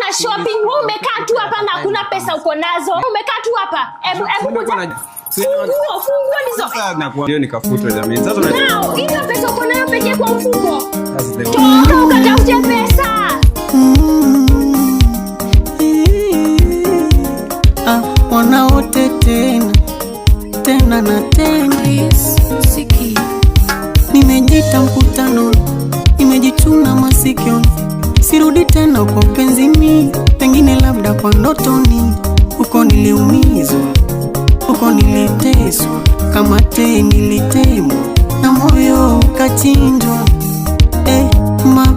na shopping. Wewe umekaa tu hapa na hakuna pesa uko nazo. Umekaa tu hapa. Hebu hebu kuja. Funguo, funguo ndizo. Sasa nakuwa ndio nikafutwe jamii. Sasa unajua Now, hiyo pesa uko nayo pekee kwa mfuko. That's the Toka ukatafute pesa. Ah, wanaote tena tena na tena, nimejita mkutanoni, nimejichuna masikioni, sirudi tena kwa penzini, pengine labda kwa ndotoni, huko niliumizwa, huko niliteswa, kama te nilitemwa na moyo ukachinjwa. Eh, mapenzi